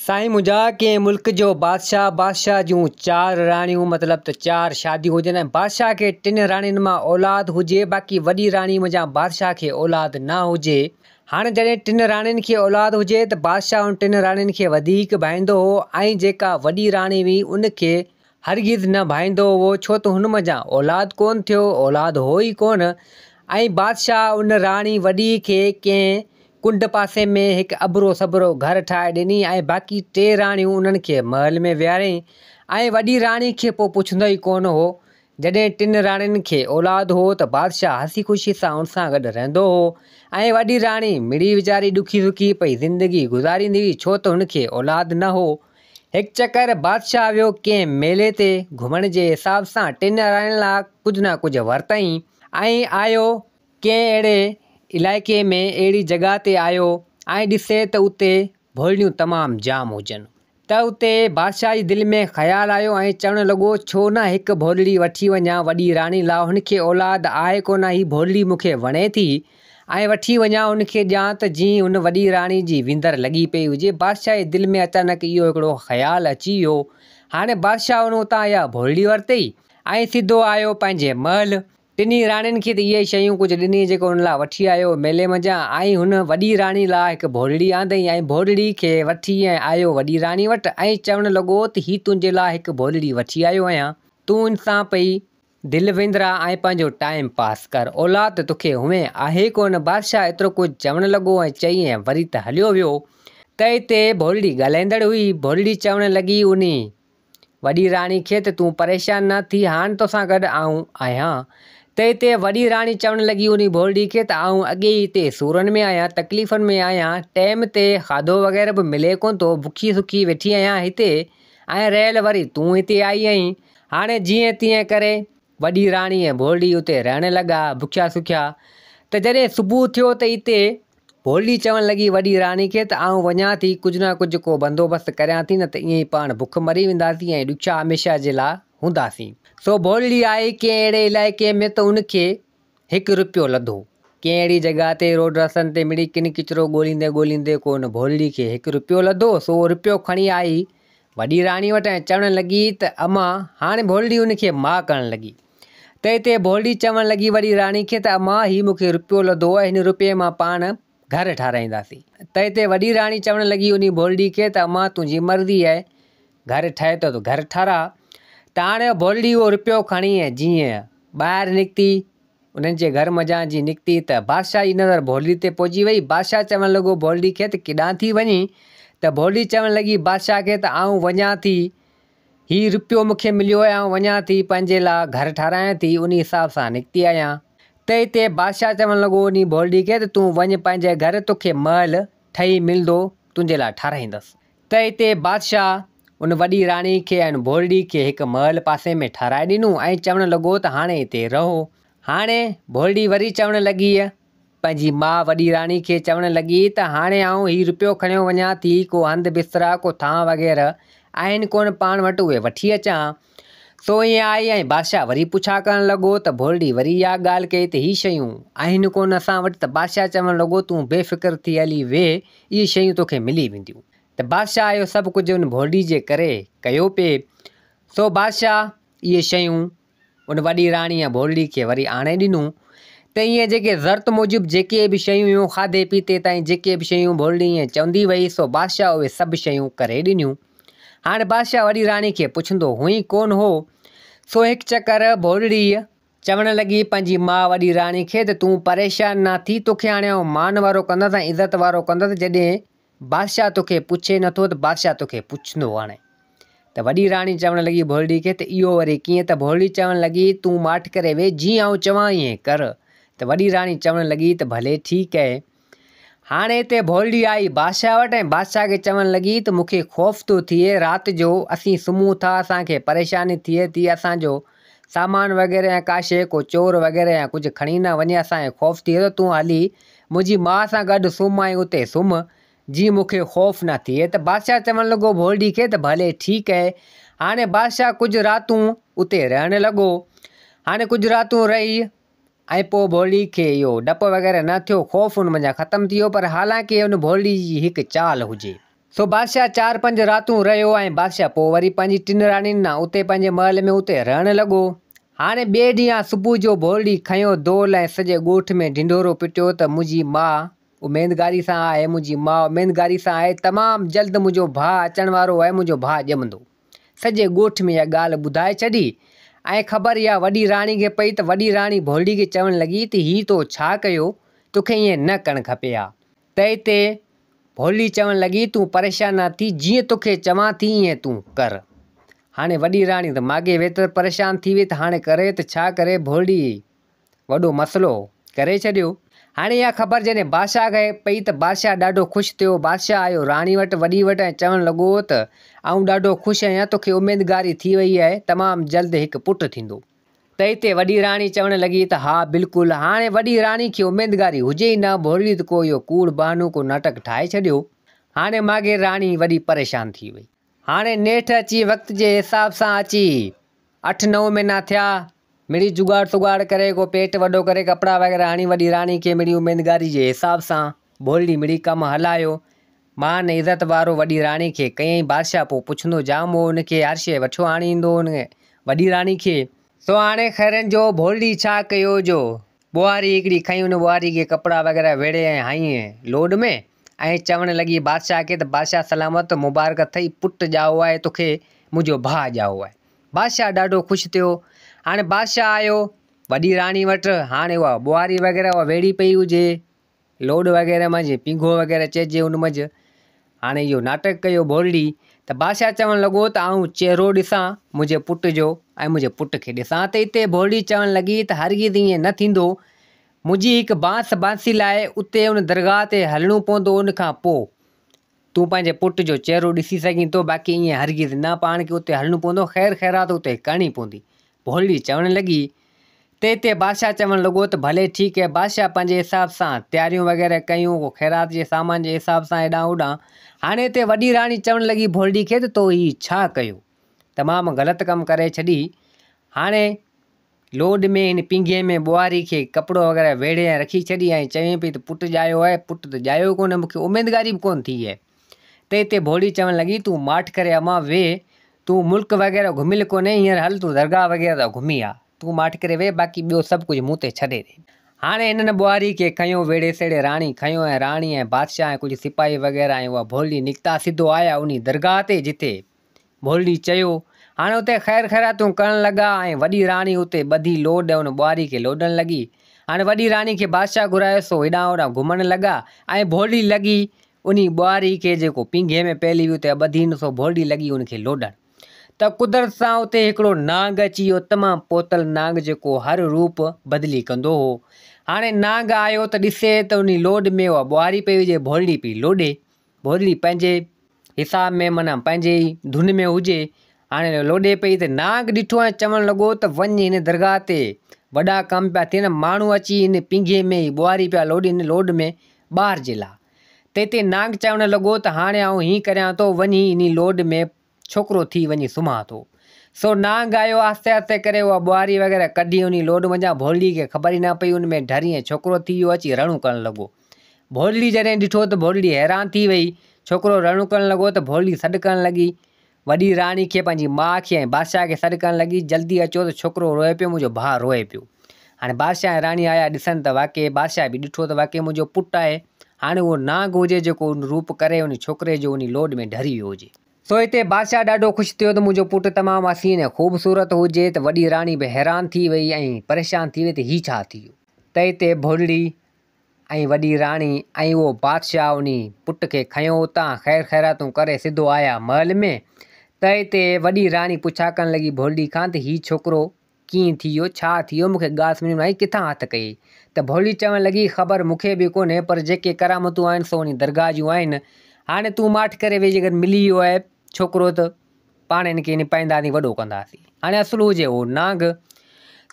سائين منهنجا ڪنهن ملڪ جو بادشاهه، بادشاهه جون چار راڻيون مطلب ته چار شاديون هجن ۽ بادشاهه کي ٽن راڻين مان اولاد هجي باقي وڏي راڻي منجهان بادشاهه کي اولاد نه هجي. هاڻي جڏهن ٽن راڻين کي اولاد هجي ته بادشاهه ان ٽن راڻين کي وڌيڪ ڀائيندو هو ۽ جيڪا وڏي راڻي هئي ان کي هرگز نه ڀائيندو هئو، ڇو ته هن منجهان اولاد ڪونه ٿيو، اولاد هو ئي ڪونه، ۽ بادشاهه ان راڻي وڏيء کي ڪنهن ڪنڊ پاسي ۾ هڪ اڀرو سڀرو گهر ٺاهي ڏني ۽ باقي ٽي راڻيون انهن کي محل ۾ ويهاريائين ۽ وڏي راڻي کي پوء پڇندو ئي ڪونه هو. جڏهن ٽن راڻين کي اولاد هو ته بادشاهه هسي خوشي سان ان سان گڏ رهندو هو ۽ وڏي راڻي مڙئي ويچاري ڏکي سکي پئي زندگي گذاريندي هئي، ڇو ته هن کي اولاد نه هو. هڪ چڪر بادشاهه ويو ڪنهن ميلي تي گهمڻ جي حساب سان ٽن راڻين لاء ڪجهه نه ڪجهه ورتائين ۽ آيو ڪنهن اهڙي علائقي ۾ اهڙي جڳهه تي آيو ۽ ڏسي ته اتي ڀولڙيون تمام جام هجن ته اتي بادشاهه جي دل ۾ خيال آيو ۽ چوڻ لڳو ڇو نه هڪ ڀولڙي وٺي وڃان وڏي راڻي لاء هن کي اولاد آهي ڪونه هي ڀولڙي مون کي وڻي ٿي ۽ وٺي وڃان ان کي ڏيان ته جيئن هن وڏي راڻي جي وندر لڳي پئي هجي. بادشاهه جي دل ۾ اچانڪ اهو هڪڙو خيال اچي ويو. هاڻي بادشاهه ان اتان اها ڀولڙي ورتي ۽ سڌو آيو پنهنجي محل. ٽنهي راڻين کي ته اهي شيون ڪجهه ڏني جيڪو ان لاء وٺي آيو ميلي منجهان ۽ هن وڏي راڻي لاء هڪ ڀولڙي آندئي ۽ ڀولڙي کي وٺي ۽ آيو وڏي راڻي وٽ ۽ چوڻ لڳو ته هي تنهنجي لاء هڪ ڀولڙي وٺي آيو آهيان تون ان سان پئي دل وندراء ۽ پنهنجو ٽائيم پاس ڪر. اولاد ته توکي هونئن آهي ڪونه. بادشاهه ايترو ڪجهه چوڻ لڳو ۽ چئي ۽ وري ته هليو ويو. ته اتي ڀولڙي ڳالهائيندڙ هئي. ڀولڙي چوڻ لڳي انهي وڏي راڻي کي ته تون پريشان نه ٿي هاڻ توسان گڏ آئون آهيان. ته اتي وڏي راڻي چوڻ لڳي انهي ڀولڙي کي ته آئون اڳي ئي هتي سورن ۾ آهيان تڪليفن ۾ آهيان ٽيم تي کاڌو وغيره به ملي ڪونه ٿو بکي سکي ويٺي آهيان هتي ۽ رهيل وري تون هتي آئي آهين. هاڻي جيئن تيئن ڪري وڏي راڻي ۽ ڀولڙي اتي رهڻ لڳا، بکيا سکيا. ته جڏهن صبح ٿيو ته اتي ڀولڙي چوڻ لڳي وڏي راڻي کي ته آئون وڃان ٿي ڪجهه نه ڪجهه ڪو بندوبست ڪريان ٿي نه ته ائين ئي پاڻ بک مري وينداسين ۽ ڏکيا هميشه جي لاء هونداسين. سو ڀولڙي آئي ڪنهن اهڙي علائقي ۾ ته ان کي هڪ رپيو لڌو. ڪنهن اهڙي جڳهه تي روڊ رستن تي مڙئي ڪن ڪچرو ڳوليندي ڳوليندي ڪو ان ڀولڙي کي هڪ رپيو لڌو، سو اهو رپيو کڻي آئي وڏي راڻي وٽ ۽ چوڻ لڳي ته امان، هاڻي ڀولڙي ان کي ماء ڪرڻ لڳي. ته اتي ڀولڙي چوڻ لڳي وڏي راڻي کي ته امان هي مون کي رپيو لڌو آهي، هن رپئي مان پاڻ گهر ٺاراهينداسين. ته اتي وڏي راڻي چوڻ لڳي انهي ڀولڙي کي ته امان تنهنجي مرضي آهي، گهر ٺهي ٿو ته گهر ٺاراء. ته هاڻي ڀولڙي اهو رپيو کڻي ۽ جيئن ٻاهر نڪتي، انهن جي گهر منجهان جي نڪتي ته بادشاهه جي نظر ڀولڙي تي پئجي وئي. بادشاهه چوڻ لڳو ڀولڙي کي ته ڪيڏانهن ٿي وڃين؟ ته ڀولڙي چوڻ لڳي بادشاهه کي ته آئون وڃان ٿي، هي رپيو مون کي مليو آهي، آئون وڃان ٿي پنهنجي لاء گهر ٺارايان ٿي، انهي حساب سان نڪتي آهيان. ته اتي بادشاهه چوڻ لڳو انهي ڀولڙي کي ته تون وڃ پنهنجي گهر، توکي محل ٺهي ملندو، تنهنجي لاء ٺاراهيندس. ته اتي بادشاهه ان وڏي راڻي کي ۽ ان ڀولڙي کي هڪ محل پاسي ۾ ٺهرائي ڏنو ۽ چوڻ لڳو ته هاڻي اتي رهو. هاڻي ڀولڙي وري چوڻ لڳي، پنهنجي ماء وڏي راڻي کي چوڻ لڳي ته هاڻي آئون هي رپيو کڻيو وڃان ٿي، ڪو هنڌ بسترا، ڪو ٿانء وغيره آهن ڪونه پاڻ وٽ اهي وٺي اچان. سو ائين آئي ۽ بادشاهه وري پڇا ڪرڻ لڳو ته ڀولڙي وري اها ڳالهه ڪئي ته هي شيون آهن ڪونه اسان وٽ ته بادشاهه چوڻ لڳو تون بي فڪر ٿي هلي ويهه اهي شيون توکي ملي وينديون. ته بادشاهه اهو سڀ ڪجهه ان ڀولڙي جي ڪري ڪيو پئي. سو بادشاهه اهي شيون ان وڏي راڻي ۽ ڀولڙي کي وري آڻي ڏنون. ته ائين جيڪي ضرورت موجب جيڪي به شيون هيون کاڌي پيتي تائين جيڪي به شيون ڀولڙي ائين چوندي وئي سو بادشاهه اهي سڀ شيون ڪري ڏنيون. هاڻي بادشاهه وڏي راڻي کي پڇندو هئين ڪونه هو. سو هڪ چڪر ڀولڙيء چوڻ لڳي پنهنجي ماء وڏي راڻي کي ته تون پريشان نه ٿي توکي هاڻي آئون مان وارو ڪندس ۽ عزت وارو ڪندس جڏهن بادشاهه توکي پڇي نٿو ته بادشاهه توکي پڇندو هاڻي. ته وڏي راڻي چوڻ لڳي ڀولڙي کي ته اهو وري ڪيئن ته ڀولڙي چوڻ لڳي تون ماٺ ڪري ويهه جيئن آئون چوان ائين ڪر ته وڏي راڻي چوڻ لڳي ته ڀلي ٺيڪ اهي. هاڻي اتي ڀولڙي آئي بادشاهه وٽ ۽ بادشاهه کي چوڻ لڳي ته مون کي خوف ٿو ٿئي، رات جو اسين سمهون ٿا، اسان کي پريشاني ٿئي ٿي، اسان جو سامان وغيره يا ڪا شيء ڪو چور وغيره يا ڪجهه کڻي نه وڃي، اسان کي خوف ٿئي ٿو، تون هلي منهنجي ماء سان گڏ سمهه ۽ اتي سمهه، جيئن مون کي خوف نه ٿئي. ته بادشاهه چوڻ لڳو ڀولڙي کي ته ڀلي ٺيڪ اهي. هاڻي بادشاهه ڪجهه راتون اتي رهڻ لڳو. هاڻي ڪجهه راتون رهي ۽ پوء ڀولڙي کي اهو ڊپ وغيره نه ٿيو، خوف ان منجهان ختم ٿي ويو، پر حالانڪه ان ڀولڙي جي هڪ چال هجي. سو بادشاهه چار پنج راتون رهيو ۽ بادشاهه پوء وري پنهنجي ٽن راڻين ڏانهن اتي پنهنجي محل ۾ اتي رهڻ لڳو. هاڻي ٻئي ڏينهن صبح جو ڀورڙي کنيو دول ۽ سڄي ڳوٺ ۾ ڍنڍورو پٽيو ته منهنجي ماء اميدگاري سان آهي، منهنجي ماء اميدگاري سان آهي، تمام جلد منهنجو ڀاء اچڻ وارو آهي، منهنجو ڀاء ڄمندو. سڄي ڳوٺ ۾ اها ڳالهه ٻڌائي ڇڏي ۽ خبر اها وڏي راڻي کي پئي ته وڏي راڻي ڀولڙي کي چوڻ لڳي ته هي تو ڇا ڪيو، توکي ائين نه ڪرڻ کپي ها. ته اتي ڀولڙي چوڻ لڳي تون پريشان نه ٿي، جيئن توکي چوان ٿي ائين تون ڪر. هاڻي وڏي راڻي ته ماڳهين ويتر پريشان ٿي وئي ته هاڻي ڪري ته ڇا ڪري، ڀولڙي وڏو مسئلو ڪري ڇڏيو. هاڻي اها خبر جڏهن بادشاهه کي پئي ته بادشاهه ڏاڍو خوش ٿيو. بادشاهه آيو راڻي وٽ، وڏي وٽ ۽ چوڻ لڳو ته آئون ڏاڍو خوش آهيان، توکي اميدگاري ٿي وئي آهي، تمام جلد هڪ پٽ ٿيندو. ته اتي وڏي راڻي چوڻ لڳي ته ها بلڪل. هاڻي وڏي راڻي کي اميدگاري هجي ئي نه، ڀورڙي ته ڪو اهو ڪوڙ بهانو ڪو ناٽڪ ٺاهي ڇڏيو. هاڻي ماڳهين راڻي وڏي پريشان ٿي وئي. هاڻي نيٺ اچي وقت جي حساب سان اچي اٺ نو مهينا ٿيا. مڙئي جڳاڙ سڳاڙ ڪري ڪو پيٽ وڏو ڪري ڪپڙا وغيره هڻي وڏي راڻي کي مڙئي اميدگاري جي حساب سان ڀولڙي مڙئي ڪم هلايو. مان عزت وارو وڏي راڻي کي ڪيائين بادشاهه پوء پڇندو جام هو ان کي هر شيء وٺيو آڻيندو هو ان وڏي راڻي کي. سو هاڻي خيرن جو ڀولڙي ڇا ڪيو جو ٻوهاري هڪڙي کنئي ان ٻوهاري کي ڪپڙا وغيره ويڙهي ۽ هنئين لوڏ ۾ ۽ چوڻ لڳي بادشاهه کي ته بادشاهه سلامت مبارڪ اٿئي پٽ ڄائو آهي توکي منهنجو ڀاء ڄائو آهي. بادشاهه ڏاڍو خوش ٿيو. هاڻي بادشاهه آيو وڏي راڻي وٽ. هاڻي اها ٻوهاري وغيره اها ويڙهي پئي هجي، لوڏ وغيره منجهه، پينگهو وغيره چئجي ان منجهه. هاڻي اهو ناٽڪ ڪيو ڀولڙي ته بادشاهه چوڻ لڳو ته آئون چهرو ڏسان منهنجي پٽ جو ۽ منهنجي پٽ کي ڏسان ته اتي ڀولڙي چوڻ لڳي ته هرگز ائين نه ٿيندو. منهنجي هڪ بانس بانسي لاء اتي ان درگاهه تي هلڻو پوندو ان کان پوء تون پنهنجي پٽ جو چهرو ڏسي سگهين ٿو، باقي ائين هرگز نه، پاڻ کي اتي هلڻو پوندو، خير خيرات اتي ڪرڻي پوندي. ڀولڙي چوڻ لڳي. تنهن تي بادشاهه چوڻ لڳو ته ڀلي ٺيڪ اهي. بادشاهه پنهنجي حساب سان تياريون وغيره ڪيون، ڪو خيرات جي سامان جي حساب سان هيڏانهن هوڏانهن. هاڻي اتي وڏي راڻي چوڻ لڳي ڀولڙي کي ته تو هي ڇا ڪيو؟ تمام غلط ڪم ڪري ڇڏي. هاڻي لوڏ ۾ هن پينگهي ۾ ٻوهاري کي ڪپڙو وغيره ويڙهي ۽ رکي ڇڏي ۽ چوين پئي ته پٽ ڄايو آهي، پٽ ته ڄايو ئي ڪونهي، مون کي اميدگاري به ڪونه ٿي آهي. تنهن تي ڀوڙي چوڻ لڳي، تون ماٺ ڪري امان ويهه، تون ملڪ وغيره گهميل ڪونهين، هينئر هل تون درگاهه وغيره ته گهمي آ، تون ماٺ ڪري ويهه، باقي ٻيو سڀ ڪجهه مون تي ڇڏي ڏي. هاڻي هنن ٻوهاري کي کنيو، ويڙهي سيڙهي راڻي کنيو ۽ راڻي ۽ بادشاهه ۽ ڪجهه سپاهي وغيره ۽ اها ڀولڙي نڪتا، سڌو آيا انهي درگاهه تي جتي ڀولڙي چيو، هاڻي اتي خير خيراتون ڪرڻ لڳا ۽ وڏي راڻي اتي ٻڌي لوڏ ۽ ان ٻوهاري کي لوڏڻ لڳي. هاڻي وڏي راڻي کي بادشاهه گهرايو سو هيڏانهن هوڏانهن گهمڻ لڳا ۽ ڀولڙي لڳي انهي ٻوهاري کي جيڪو پينگهي ۾ پيل هئي اتي ٻڌي نه سو ڀولڙي لڳي ان کي لوڏڻ ته قدرت سان اتي هڪڙو نانگ اچي ويو تمام پوتل نانگ جيڪو هر روپ بدلي ڪندو هو. هاڻي نانگ آيو ته ڏسي ته انهي لوڏ ۾ اها ٻوهاري پئي هجي ڀولڙي پئي لوڏي. ڀولڙي پنهنجي حساب ۾ معنيٰ پنهنجي ئي ڌن ۾ هجي. هاڻي لوڏي پئي ته نانگ ڏٺو ۽ چوڻ لڳو ته وڃ هن درگاهه تي وڏا ڪم پيا ٿين، ماڻهو اچي هن پينگهي ۾ هي ٻوهاري پيا لوڏين، لوڏ ۾ ٻاهر جي لا. تنهن تي نانگ چوڻ لڳو ته هاڻي آئون هيئن ڪريان ٿو، وڃي انهي لوڏ ۾ ڇوڪرو ٿي وڃي سمهان ٿو. سو نانگ آيو آهستي آهستي ڪري اها ٻوهاري وغيره ڪڍي انهي لوڏ منجهان ڀولڙي کي خبر ئي نه پئي ان ۾ ڍري ۽ ڇوڪرو ٿي ويو اچي رڙون ڪرڻ لڳو. ڀولڙي جڏهن ڏٺو ته ڀولڙي حيران ٿي وئي. ڇوڪرو رڙون ڪرڻ لڳو ته ڀولڙي سڏ ڪرڻ لڳي. وڏي راڻي کي، پنهنجي ماء کي ۽ بادشاهه کي سڏ ڪرڻ لڳي، جلدي اچو ته ڇوڪرو روئي پيو، منهنجو ڀاء روئي پيو. هاڻي بادشاهه ۽ راڻي آيا ڏسن ته واقعي بادشاهه به ڏٺو ته واقعي منهنجو پٽ آهي. هاڻي اهو نانگ هجي جيڪو ان روپ ڪري ان ڇوڪري جو انهي لوڏ ۾ ڍري ويو هجي. سو هتي بادشاهه ڏاڍو خوش ٿيو ته منهنجو پٽ تمام حسين ۽ خوبصورت هجي ته وڏي راڻي به حيران ٿي وئي ۽ پريشان ٿي وئي ته هي ڇا ٿي ويو. ته هتي ڀولڙي ۽ وڏي راڻي ۽ اهو بادشاهه انهي پٽ کي کنيو اتان خير خيراتون ڪري سڌو آيا محل ۾ ته اتي وڏي راڻي پڇا ڪرڻ لڳي ڀولڙي کان ته هي ڇوڪرو ڪيئن ٿي ويو ڇا ٿي ويو مون کي ڳالهه سمجهه ۾ نه آئي ڪٿان هٿ ڪيئي ته ڀولڙي چوڻ لڳي خبر مون کي به ڪونهي پر جيڪي ڪرامتون آهن سو انهي درگاهه جون آهن هاڻي تون ماٺ ڪري ويهه جيڪر ملي ويو آهي ڇوڪرو ته پاڻ هن کي نپائينداسين وڏو ڪنداسين. هاڻي اصل هجي اهو نانگ.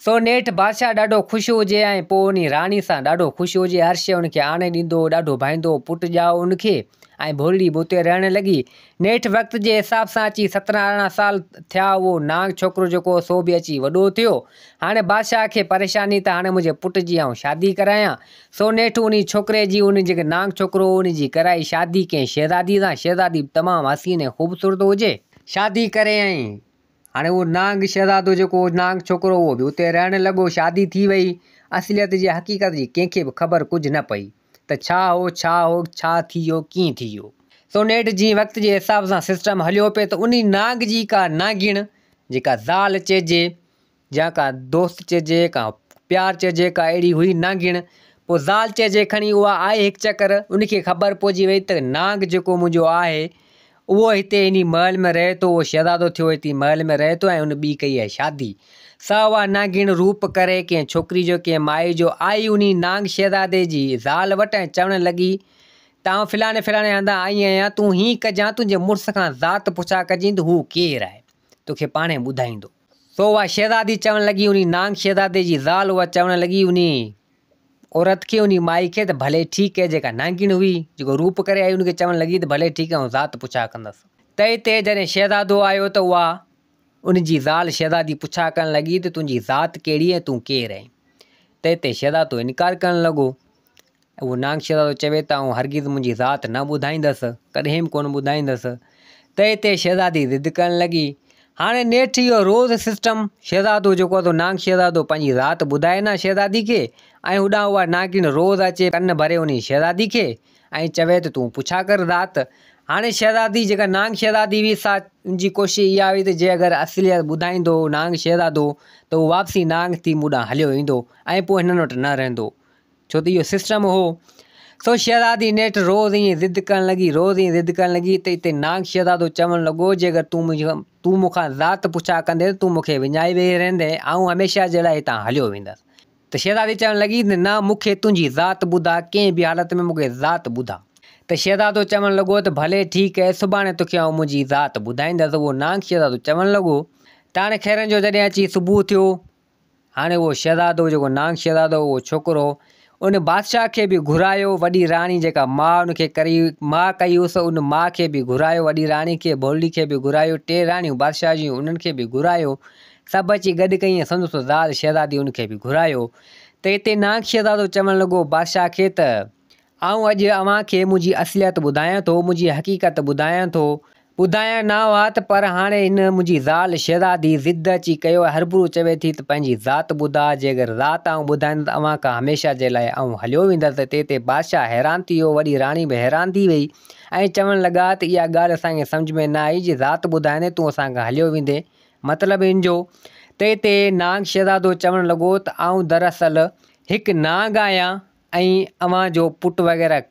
سو نيٺ بادشاهه ڏاڍو خوش هجي ۽ پوء انهي راڻي سان ڏاڍو خوش هجي، هر شيء ان کي آڻي ڏيندو هو، ڏاڍو ڀائيندو هو، پٽ ڄائو ان کي ۽ ڀولڙي به اتي رهڻ لڳي. نيٺ وقت جي حساب سان اچي سترهن ارڙهن سال ٿيا، اهو نانگ ڇوڪرو جيڪو هو سو به اچي وڏو ٿيو. هاڻي بادشاهه کي پريشاني ته هاڻي منهنجي پٽ جي آئون شادي ڪرايان. سو نيٺ انهي ڇوڪري جي، انهي جيڪي نانگ ڇوڪرو هو، انهي جي ڪرائي شادي ڪنهن شهزادي سان، شهزادي به تمام حسين ۽ خوبصورت هجي. شادي ڪري ۽ هاڻي اهو نانگ شهزادو جيڪو هو نانگ ڇوڪرو اهو به اتي رهڻ لڳو، شادي ٿي وئي، اصليت جي حقيقت جي ڪنهن کي به خبر ڪجهه نه پئي ته ڇا هو ڇا هو ڇا ٿي ويو ڪيئن ٿي ويو. سو نيٺ جيئن وقت جي حساب سان سسٽم هليو پئي ته انهي نانگ جي ڪا نانگڻ جيڪا زال چئجي يا ڪا دوست چئجي ڪا پيار چئجي ڪا اهڙي هئي نانگڻ پوء زال چئجي کڻي اها آئي هڪ چڪر ان کي خبر پئجي وئي ته نانگ جيڪو منهنجو آهي اهو هتي انهي محل ۾ رهي ٿو، اهو شهزادو ٿيو هتي محل ۾ رهي ٿو ۽ ان ٻي ڪئي آهي شادي. سا اها نانگڻ روپ ڪري ڪنهن ڇوڪري جو ڪنهن مائي جو آئي انهي نانگ شهزادي جي زال وٽ ۽ چوڻ لڳي ته آئون فلاڻي فلاڻي هنڌان آئي آهيان، تون هيئن ڪجان تنهنجي مڙس کان ذات پڇا ڪجين ته هو ڪير آهي، توکي پاڻهي ٻڌائيندو. سو اها شهزادي چوڻ لڳي انهي نانگ شهزادي جي زال اها چوڻ لڳي انهي عورت کي انهي مائي کي ته ڀلي ٺيڪ اهي جيڪا نانگڻ هئي جيڪو روپ ڪري آئي ان کي چوڻ لڳي ته ڀلي ٺيڪ آئون ذات پڇا ڪندس. تئي تي جڏهن شهزادو آيو ته اها ان جي زال شهزادي پڇا ڪرڻ لڳي ته تنهنجي ذات ڪهڙي ۽ تون ڪير آهين؟ تئي تي شهزادو انڪار ڪرڻ لڳو. اهو نانگ شهزادو چوي ته آئون هرگز منهنجي ذات نه ٻڌائيندس، ڪڏهن به ڪونه ٻڌائيندس. تئي تي شهزادي ضد ڪرڻ لڳي. هاڻي نيٺ اهو روز سسٽم، شهزادو جيڪو آهي سو نانگ شهزادو پنهنجي ذات ٻڌائي نه شهزادي کي ۽ هوڏانهن اها نانگڻ روز اچي ڪن ڀري انهي شهزادي کي ۽ چوي ته تون پڇا ڪر ذات. هاڻي شهزادي جيڪا نانگ شهزادي هئي سا ان جي ڪوشش اها هئي ته جي اگر اصليت ٻڌائيندو نانگ شهزادو ته هو واپسي نانگ ٿي مون ڏانهن هليو ايندو ۽ پوء هنن وٽ نه رهندو. ڇو ته اهو سسٽم هو. سو شهزادي نيٺ روز ائين ضد ڪرڻ لڳي، روز ائين ضد ڪرڻ لڳي ته اتي نانگ شهزادو چوڻ لڳو، جيڪر تون مون کان ذات پڇا ڪندين ته تون مون کي وڃائي ويهي رهندين، آئون هميشه جي لاء هتان هليو ويندس. ته شهزادي چوڻ لڳي ته نه مون کي تنهنجي ذات ٻڌاء، ڪنهن به حالت ۾ مون کي ذات ٻڌاء. ته شهزادو چوڻ لڳو ته ڀلي ٺيڪ اهي، سڀاڻي توکي آئون منهنجي ذات ٻڌائيندس. اهو نانگ شهزادو چوڻ لڳو ته هاڻي خيرن جو جڏهن اچي صبح ٿيو، هاڻي اهو شهزادو جيڪو نانگ شهزادو هو اهو ڇوڪرو هو، ان بادشاهه کي به گهرايو، وڏي راڻي جيڪا ماء ان کي ڪري ماء ڪئي هيس ان ماء کي به گهرايو، وڏي راڻي کي ڀولڙي کي به گهرايو، ٽي راڻيون بادشاهه جون انهن کي به گهرايو، سڀ اچي گڏ ڪئي ۽ سندس زال شهزادي ان کي به گهرايو ته اتي نانگ شهزادو چوڻ لڳو بادشاهه کي ته آئون اڄ اوهان کي منهنجي اصليت ٻڌايان ٿو، منهنجي حقيقت ٻڌايان ٿو. ٻڌايان نه ها ته پر هاڻي هن منهنجي زال شهزادي ضد اچي ڪيو ۽ هرڀرو چوي ٿي ته پنهنجي ذات ٻڌاء، جيڪر ذات آئون ٻڌائيندس ته اوهان کان هميشه جي لاء آئون هليو ويندس. تي تي بادشاهه حيران ٿي ويو، وڏي راڻي به حيران ٿي وئي ۽ چوڻ لڳا ته اها ڳالهه اسان کي سمجهه ۾ نه آئي جي ذات ٻڌائيندين تون اسان کان هليو ويندين، مطلب ان جو؟ تي تي نانگ شهزادو چوڻ لڳو ته آئون دراصل هڪ نانگ آهيان، ۽ اوهان جو پٽ وغيره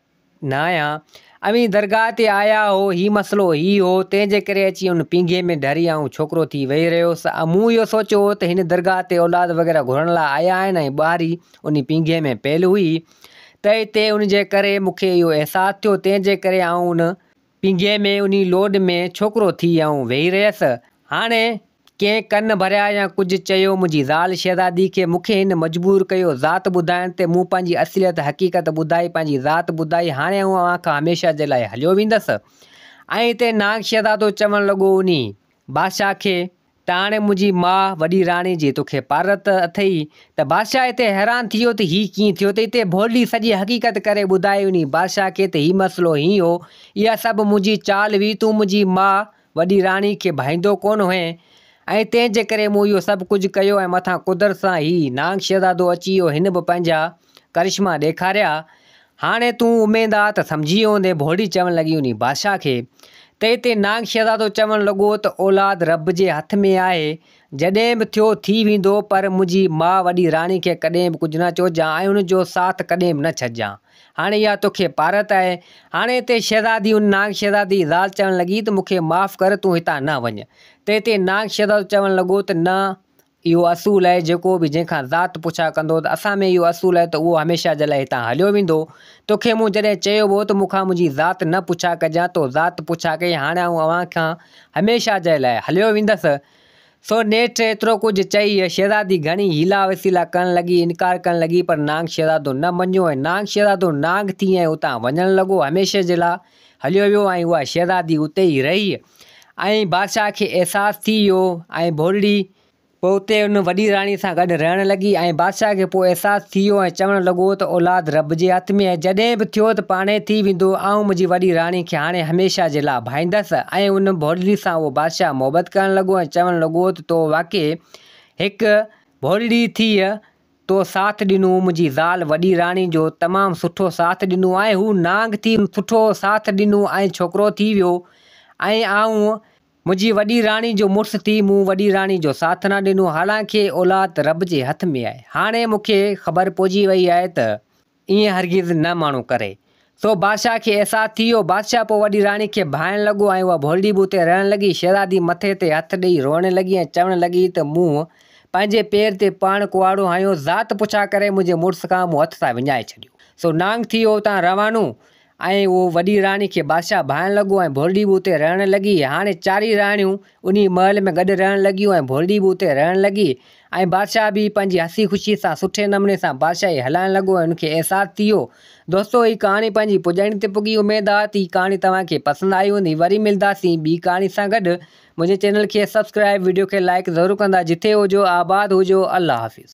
نه آهيان. اوهين درگاهه تي آيا هو، هي مسئلو هي هو، تنهن جي ڪري اچي ان پينگهي ۾ ڍري آئون ڇوڪرو ٿي ويهي رهيس. مون اهو سوچيو هو ته هن درگاهه تي اولاد وغيره گهرڻ لاء آيا آهن ۽ ٻهاري انهي پينگهي ۾ پيل هئي ته اتي ان جي ڪري مون کي اهو احساس ٿيو، تنهن جي ڪري آئون ان پينگهي ۾ انهي لوڏ ۾ ڇوڪرو ٿي آئون ويهي رهيس. هاڻي ڪنهن ڪن ڀريا يا ڪجهه چيو منهنجي زال شهزادي کي مون کي هن مجبور ڪيو ذات ٻڌائڻ تي مون پنهنجي اصليت حقيقت ٻڌائي پنهنجي ذات ٻڌائي هاڻي آئون اوهان کان هميشه جي لاء هليو ويندس ۽ هتي نانگ شهزادو چوڻ لڳو انهي بادشاهه کي ته هاڻي منهنجي ماء وڏي راڻي جي توکي پارت اٿئي ته بادشاهه هتي حيران ٿي ويو ته هي ڪيئن ٿيو ته هتي ڀولڙي سڄي حقيقت ڪري ٻڌائي انهي بادشاهه کي ته هي مسئلو هين هو اها سڀ منهنجي چال هئي تون منهنجي ماء وڏي راڻي کي ڀائيندو ڪونه هئين ۽ تنهن جي ڪري مون اهو سڀ ڪجهه ڪيو ۽ مٿان قدرت سان هي نانگ شهزادو اچي ويو هن به پنهنجا ڪرشما ڏيکاريا هاڻي تون اميد آ ته سمجهي ويو هوندين ڀولڙي چوڻ لڳي انهي بادشاهه کي ته اتي نانگ شهزادو چوڻ لڳو ته اولاد رب جي هٿ ۾ آهي جڏهن به ٿيو ٿي ويندو پر منهنجي ماء وڏي راڻي کي ڪڏهن به ڪجهه نه چوجان ۽ ان جو ساٿ ڪڏهن به نه ڇڏجان هاڻي اها توکي پارت آهي هاڻي اتي شهزادي ان نانگ شهزادي جي زال چوڻ لڳي ته مون کي معاف ڪر تون هتان نه وڃ ته اتي نانگ شهزادو چوڻ لڳو ته نه اهو اصول آهي جيڪو به جنهن کان ذات پڇا ڪندو ته اسان ۾ اهو اصول آهي ته اهو هميشه جي لاء هتان هليو ويندو. توکي مون جڏهن چيو به هو ته مون کان منهنجي ذات نه پڇا ڪجان تو ذات پڇا ڪئي هاڻي آئون اوهان کان هميشه جي لاء هليو ويندس. سو نيٺ ايترو ڪجهه چئي شهزادي گهڻي حيلا وسيلا ڪرڻ لڳي، انڪار ڪرڻ لڳي پر نانگ شهزادو نه مڃيو ۽ نانگ شهزادو نانگ ٿي ۽ اتان وڃڻ لڳو هميشه جي لاء هليو ويو ۽ اها شهزادي اتي ئي رهي ۽ بادشاهه کي احساس ٿي ويو ۽ ڀولڙي پوء اتي ان وڏي راڻي سان گڏ رهڻ لڳي ۽ بادشاهه کي پوء احساس ٿي ويو ۽ چوڻ لڳو ته اولاد رب جي هٿ ۾ آهي جڏهن به ٿيو ته پاڻهي ٿي ويندو آئون منهنجي وڏي راڻي کي هاڻي هميشه جي لاء ڀائيندس ۽ ان ڀولڙي سان اهو بادشاهه محبت ڪرڻ لڳو ۽ چوڻ لڳو ته تو واقعي هڪ ڀولڙي ٿي تو ساٿ ڏنو منهنجي زال وڏي راڻي جو تمام سٺو ساٿ ڏنو ۽ هو نانگ ٿي سٺو ساٿ ڏنو ۽ ڇوڪرو ٿي ويو ۽ آئون منهنجي وڏي راڻي جو مڙس ٿي مون وڏي راڻي جو ساٿ نه ڏنو حالانڪه اولاد رب جي هٿ ۾ آهي. هاڻي مون کي خبر پئجي وئي آهي ته ائين هرگز نه ماڻهو ڪري. سو بادشاهه کي احساس ٿي ويو. بادشاهه پوء وڏي راڻي کي ڀانئڻ لڳو ۽ اها ڀولڙي به اتي رهڻ لڳي. شهزادي مٿي تي هٿ ڏئي روئڻ لڳي ۽ چوڻ لڳي ته مون پنهنجي پير تي پاڻ ڪهاڙو هنيو، ذات پڇا ڪري منهنجي مڙس کان مون هٿ سان وڃائي ڇڏيو. سو نانگ ٿي ويو اتان روانو ۽ اهو وڏي راڻي کي بادشاهه ڀانئڻ لڳو ۽ ڀولڙي به اتي رهڻ لڳي. هاڻي چارئي راڻيون انهيء محل ۾ گڏ رهڻ لڳيون ۽ ڀولڙي به اتي رهڻ لڳي ۽ بادشاهه به پنهنجي هسي خوشيء سان سٺي نموني سان بادشاهي هلائڻ لڳو ۽ ان کي احساس ٿي ويو. دوستو هي ڪهاڻي پنهنجي پڄاڻي تي پڳي اميد آ ته هي ڪهاڻي توهان کي پسند آئي هوندي. وري ملداسين ٻي ڪهاڻي سان گڏ. منهنجي چينل کي سبسڪرائب وڊيو کي لائيڪ ضرور ڪندا جتي هجو آباد هجو الله حافظ.